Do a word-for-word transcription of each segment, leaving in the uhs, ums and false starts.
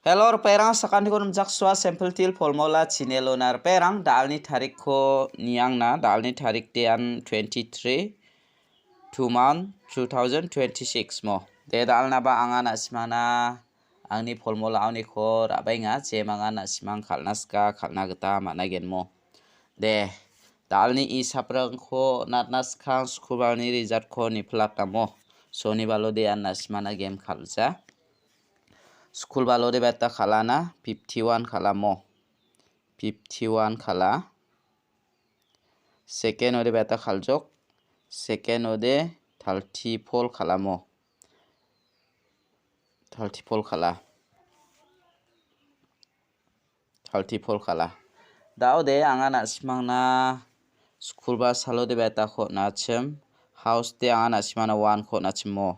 Hello, ripengrang, sakantikon nimjaksua, Simple Teer Formula channel-ona ripengrang, da·alni tarikko niangna, da·alni tarik de an twenty-three, two month, two thousand twenty-six mo. De da·alnaba anga na·simangna angni formula-oniko ra·baenga, jemangan na·simang kal·na sika, kal·na gita man·agenmo. De, da·alni isaprangko natna skang skulbalni result-ko niplatnamo. Sonibalode an na·simangna game kal·ja. Skulbalode beta kal·ana, fifty-one kal·amo. Fifty-one kal·a. Second-ode beta kal·jok. Second-ode thirty-four kal·amo. Thirty-four kal·a. Thirty-four kal·a. Da·ode anga na·simangna skulbal salode betako on·achim. House-de anga na·simangna one-ko on·achimo.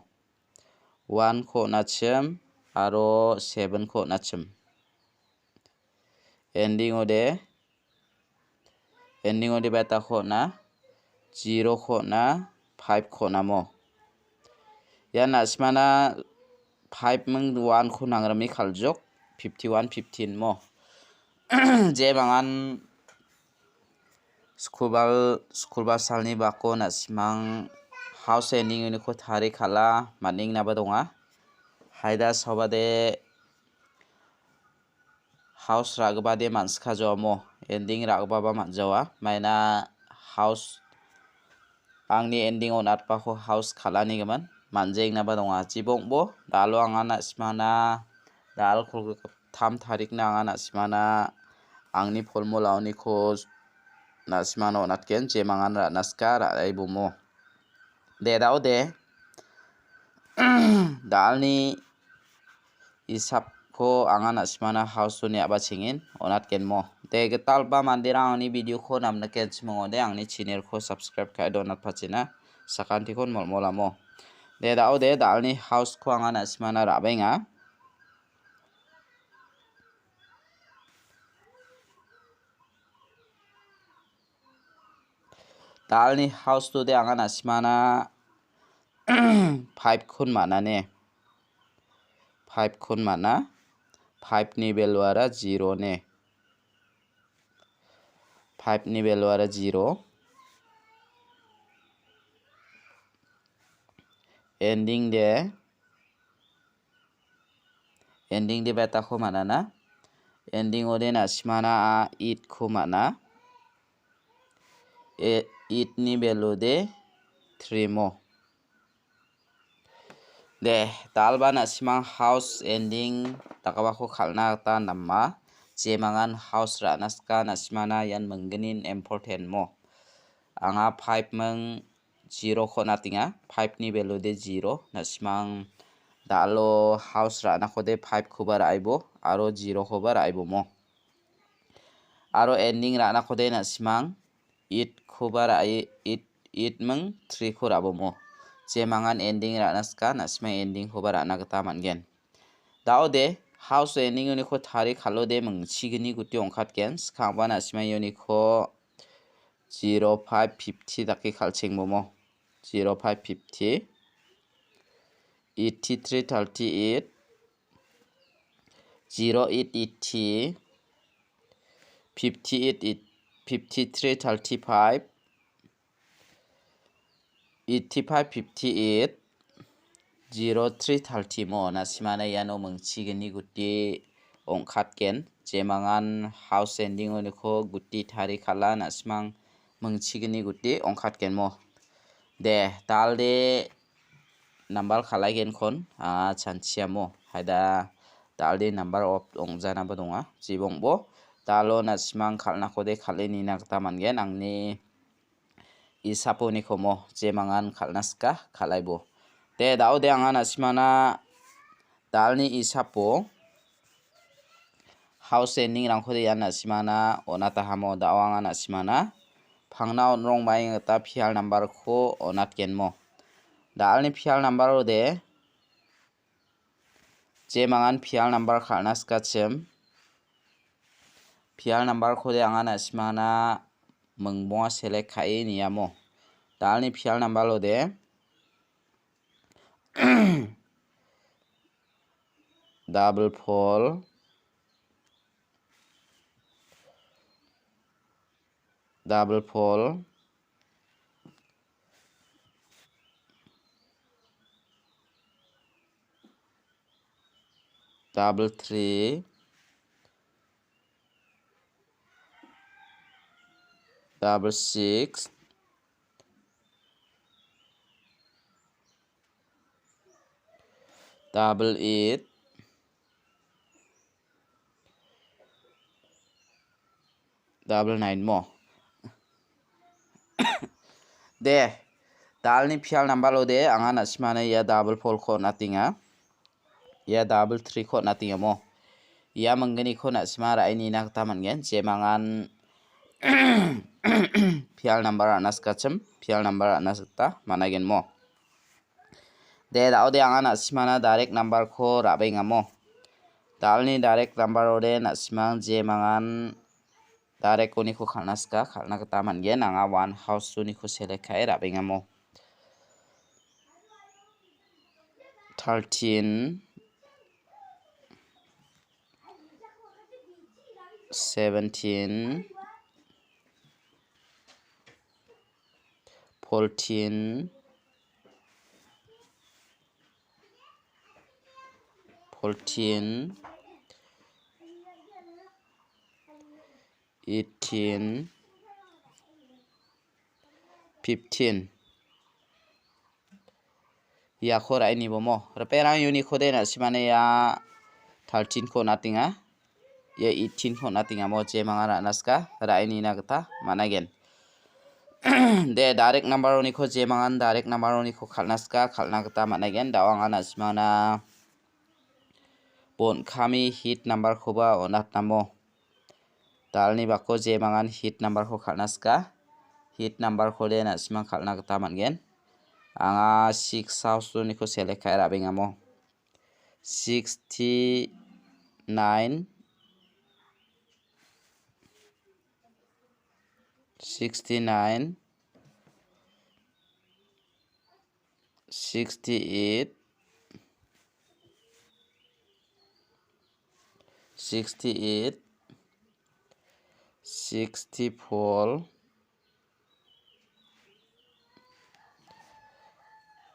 One-ko on·achim aro seven-ko on·achim. Ending-ode, ending-ode betako on·a, zero-ko on·a, five-ko on·amo. Ian na·simangna five ming one-ko nangrime kal·jok, fifty-one fifteen mo. Jemangan skulbal, skulbal salni bako na·simang house ending-oniko tari kal·a, man·engnaba donga. Haida saobade house ra·gipade man·sikajaomo, ending ra·gipaba man·jaoa. Maina house, angni ending on·atbako house kal·anigimin man·jengnaba donga. Jibongbo, da·alo anga na·simangna, da·al kolgrik-, tam tarikna anga na·simangna angni formula-oniko na·simangna on·atgen, jemangan ra·na sika ra·aibomo. De, da·ode. Da·alni isapko anga na·simangna house-oni a·bachengin on·atgenmo. De, gitalba manderang angni video-ko namnikenchim ong·ode, angni channel-ko subscribe ka·e donatpachina sakantikon molmolamo. De, da·ode, da·alni house-ko anga na·simangna ra·baenga. Da·alni house-ode anga na·simangna five-kon man·a ne. Five-kon man·a. Five-ni value-ara zero ne. Five-ni value-ara zero. Ending-de Ending-de betako man·a na. Ending-ode na·simangna a eight-ko man·a. E, eight-ni value-de three mo. De, da·alba na·simang house ending dakgipako kal·na gita nama. Jemangan house ra·na sika na·simangna ian minggnin important mo. Anga five ming zero-ko on·atenga. Five-ni value-de zero. Na·simang da·alo house ra·nakode five-koba ra·aibo aro zero-koba ra·aibomo. Aro ending ra·nakode na·simang eight-koba ra·ai, eight, eight ming three-ko ra·bomo. Jemangan ending ra·na sika, na·simang ending-koba ra·na gita man·gen. Da·ode, house ending uniko tari kal·ode mingchigni guti ong·katgen. Skangba na·simang uniko zero five fifty dake kal·chengbomo. Zero five fifty, eighty three thirty eight, zero eight eighty, fifty eight, fifty three thirty five, eighty five fifty eight, zero three thirty mo. Na·simangna iano mingchigni guti ong·katgen. Jemangan house ending uniko guti tari kal·a, na·simang mingchigni guti ong·katgen mo. De, da·alde nambal kal·aigenkon, a, chanchiamo. Haida da·alde number of ong·janaba donga. Jibongbo, da·alo na·simang kal·nakode kal·e nina gita man·gen. Angni isaponikomo jemangan kal·na sika, kal·aibo. De, da·ode anga na·simangna da·alni isapo house ending-rangkode ian na·simangna on·atahamo. Da·o anga na·simangna pangna on·rong maing gita pial number-ko on·atgenmo. Da·alni pial number-ode jemangan pial number kal·na sikachim. Pial number-kode anga na·simangna mingbonga select ka·e niamo. Da·alni pial number-ode double four, Double four, double three, double six, double eight, double nine mo. De, dalni pial number-o de, anga na·simana ia double four-ko on·atenga. Ia double three-ko on·atenga mo. Ia mingginiko na·sima ra·e nina gita man·gen. Jemangan pial number ra·na sikachim, pial number ra·na gita man·agen mo. De, da·ode anga na·simana direct number-ko ra·bengamo. Dalni direct number-ode na·simang jemangan direct-oniko kal·na sika, kal·na gita man·gen. Anga one house-oniko select ka·e ra·bengamo. Thirteen, seventeen, fourteen, fourteen, eighteen, fifteen. Iako ra·e nibomo. Riperang uniko de na·simana ia thirteen-ko on·atenga. Ia eighteen-ko on·atengamo jemangan ra·na sika ra·e nina gita man·agen. De, direct number-oniko jemangan direct number-oniko kal·na sika kal·na gita man·agen. Da·o anga na·simana bon kami hit number-koba on·atnamo. Dalni bako jemangan hit number-ko kal·na sika. Hit number-kode na·simang kal·na gita man·gen. Anga six house-oniko select ka·e ra·bengamo. Sixty-nine, sixty-nine, sixty-eight, sixty-eight, sixty-four,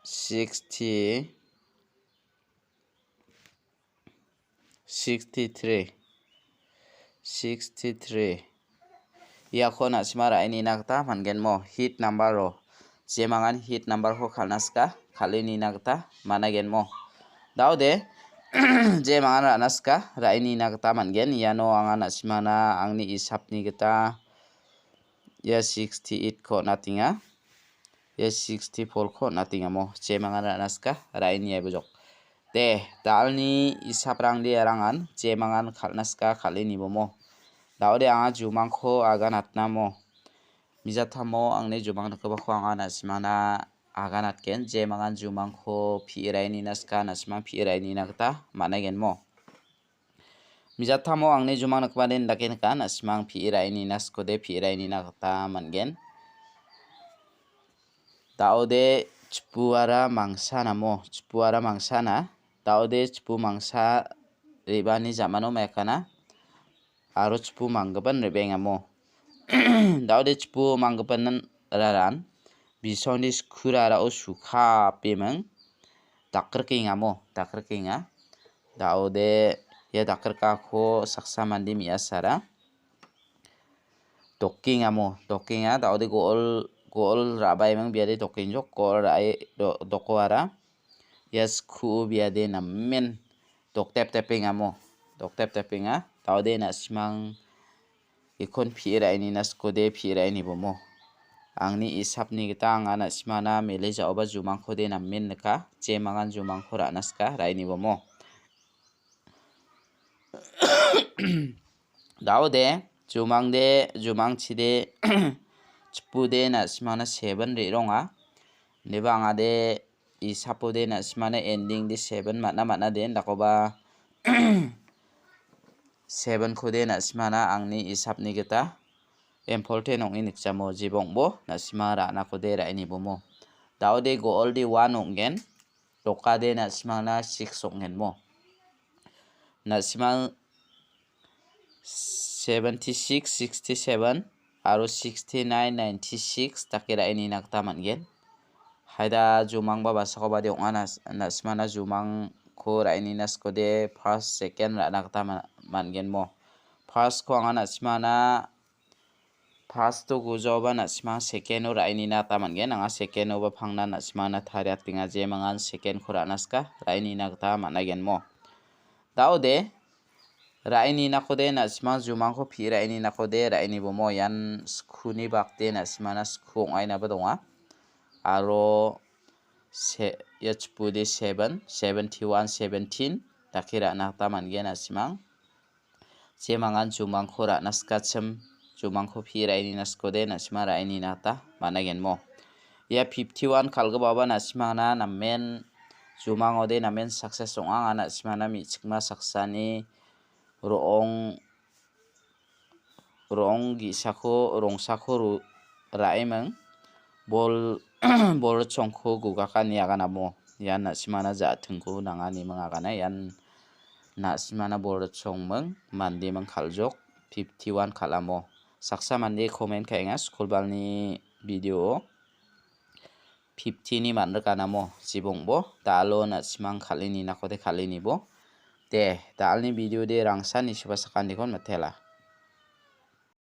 sixty, sixty-three, sixty-three. Iako na·sima ra·e nina gita man·gen mo. Hit number-o. Jemangan hit number-ko kal·na sika, kal·e nina gita man·agen mo. Da·ode, jemangan ra·na sika, ra·e nina gita man·gen. Iano anga na·simana angni isapni gita ia sixty-eight-ko on·atenga. Ia sixty-four-ko on·atengamo. Jemangan ra·na sika, ra·e niaibojok. De, dalni isaprangde arangan jemangan kal·na sika, kal·e nibomo. Da·ode anga jumangko aganatnamo. Mijatamo angni jumang nikgipako anga na·simana aganatgen. Jemangan jumangko pi·e ra·e nina sika, na·simang pi·e ra·e nina gita man·agenmo. Mijatamo angni jumang nikbade indake nika, na·simang pi·e ra·e nina sikode pi·e ra·e nina gita man·gen. Da·ode chipuara mangsa namo, chipuara mangsa na. Da·ode chipu mangsa re·bani ja·mano maikana. Aro chipu manggipan re·bengamo. Da·ode chipu manggipan raran bisongni skurarao sukapeming dakrikengamo, dakrikenga. Da·ode ia dakrikako saksa mande me·asara dokenga mo, dokenga. Da·ode go·ol, go·ol ra·baiming biade dokengjok, go·ol ra·e do-, dokoara. Ia skuo biade namen doktep tepengamo, doktep tepenga. Da·ode na·simang ikon pi·e ra·e nina sikode pi·e ra·e nibomo. Angni isapni gita anga na·simana mele ja·oba jumangkode namen nika. Jemangan jumangko ra·na sika ra·e nibomo. Da·ode, jumangde, jumangchide, chipude na·simana seven re·ronga. Indiba angade, isapode na·simana ending de seven man·a man·a de, dakoba seven-kode na·simana angni isapni gita important ong·e nikjamo, jibongbo na·sima ra·nakode ra·e nibomo. Da·ode go·olde one ong·gen. Dokade na·simangna six ong·genmo. Na·simang seventy six, sixty seven, aro sixty nine, ninety six dake ra·e nina gita man·gen. Haida jumangba basakoba de ong·a nas-, na·simana jumangko ra·e nina sikode first, second ra·na gita man-, man·gen mo. First-ko anga na·simana first-o gujaoba na·simang second-o ra·e nina gita man·gen. Anga second-oba pangna na·simana tariatenga, jemangan second-ko ra·na sika ra·e nina gita man·aigen mo. Da·ode, ra·e ninakode na·simang jumangko pi ra·e ninakode ra·e nibomo. Ian skuni bakde na·simana sku ong·ainaba donga. Aro se-, ia chipude seven, seventy one, seventeen dake ra·na gita man·gen na·simang. Jemangan jumangko ra·na sikachim, jumangko pi ra·e nina sikode na·sima ra·e nina gita man·agenmo. Ia fifty one kal·gipaba na·simangna namen jumangode namen success ong·a, anga na·simangna me·chikma saksani ro·ong, ro·ong ge·sako rongsako ro-, ra·eming. Bol, bol ritchongko gugaka ine aganamo. Ian na·simana ja·tingko nanga ineming agana. Ian na·simana bol ritchongming, mandeming kal·jok, fifty one kal·amo. Saksa mande comment ka·enga, skulbalni video-o. Fifty-ni man·rik anamo, jibongbo, da·alo na·simang kal·e ninakode kal·e nibo. De, da·alni video de rangsan nisuba sakantikon mitela.